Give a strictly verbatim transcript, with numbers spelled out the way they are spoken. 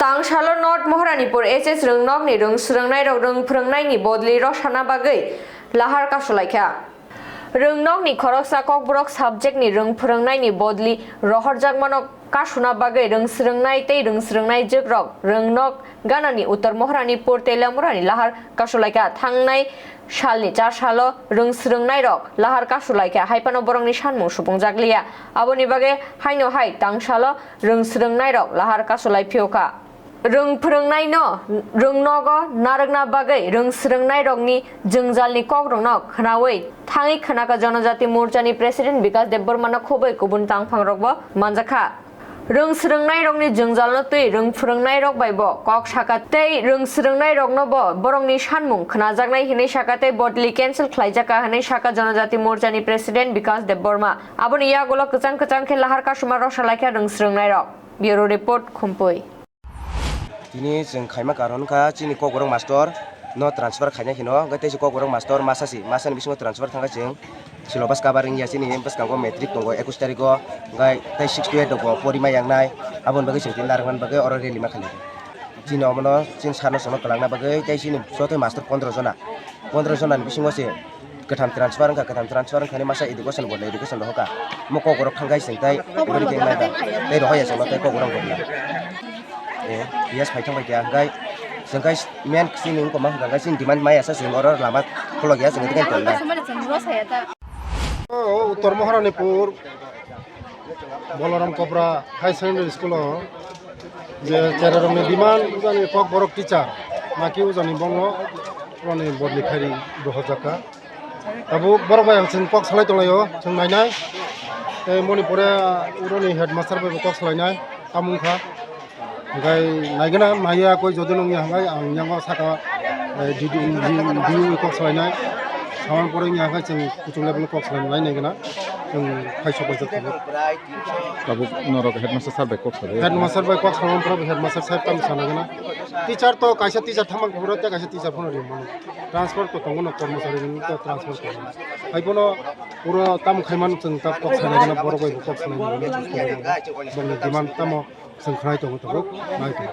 Tangsalo North Moharanipur H S rwngnokni rwng swrwngnairok rwng phwrwngnaini bodli rosana bagwi lahar kasulaikha. Rwngnokni khoroksa Kokborok subjectni rwng phwrwngnaini bodli rohorjakmano kasuna bagwi rwng swrwngnai tei rwng swrwngnaijwkrok rwngnok ganani Uttor Moharanipur Teliamurani lahar kasulaikha. Thangnai salni char salo rwng swrwngnairok lahar kasulaikha, hai phano borokni sanmung supungjak liya. Aboni bagwi haino hai tangsalo rwng swrwngnairok lahar kasulai phiyokha. Rwng phwrwngnaino rwngnogo narwkna bagwi rwng swrwngnairokni jwngjalni kokrokno khnaui thangwi khnakha Jonojati Morchani President Bikas Debbarmano khobwi kubun tangphangrokbo manjakha. Rwng swrwngnairokni jwngjalno twi rwng phwrwngnairok bai bo kok sakha tei rwng swrwngnairokno bo borokni sanmung khnajaknai hwnwi sakha tei bodli cancel khlaijakha hwnwi sakha Jonojati Morchani President Bikas Debbarma. Aboni yagulo kwchang kwchang khe lahar kasuma rosalaikha rwng swrwngnairok. Bureau Report, Khumpui. Tini chwng khaima karon wngkha chini Kokborok master no transfer khaina hino, hwnkhe tei si Kokborok master masa si, masa ni bisingo transfer thangkha chwng syllabus cover wngya chini bwskango matric tongo ekus tarikgo, hwnkhe tei six to eight rokbo porima yangnai, aboni bagwi chwng tini narwknani bagwi oro rally ma khainai. Chini omono chini sir no chwngno kwlangna bagwi tei chini joto master pondro jona. Pondro jona ni bisingo se kwtham transfer wngkha, kwtham transfer wngkha ni masa education board ni education rohorkha. Omo Kokborok thangkhai chwng tai bwrwi khe nai ba. Tei rohorya chwngno tei Kokborok bo. Eh, yes, phai thangbai kha hwnkhe chwng khai main chini wngkha ma hwnkha chini demand maya sa chwng oro lama kholok ya chwng tei tongnai. O, Uttor Moharanipur Bolaram Kopra High Secondary School o je chererokni demand ujani Kokborok teacher naki ujani bono roni bodli khairi rohorjakha. Tabuk borok bai ang chwng kok salai tonglaio, chwng nainai. Tei moni pore uroni headmaster bai bo kok salainai, tamo wngkha. Hwnkhe naigwna maya koi jodi nung ya hwnkhe ang yango saka, eh, D D, D D O kok salainai. Samang pore wngya hwnkhe chwng kuchuk level kok salainai naigwna. Chwng phaisok phaisok tongo. Tabuk norok headmaster sir bai kok salai. Headmaster bai kok salai pore headmaster sir tamo sana gana. Teacher to kaisa teacher thamang pore tei kaisa teacher phano rimano. Transfer to tongo no kormosari ni to transfer tongo. Hai bono puro tamo khaiman chwng ta kok sana gana borok bai kok sana gana. Bongni demand tamo. Chwng khnai tongo tabuk, nai tongo.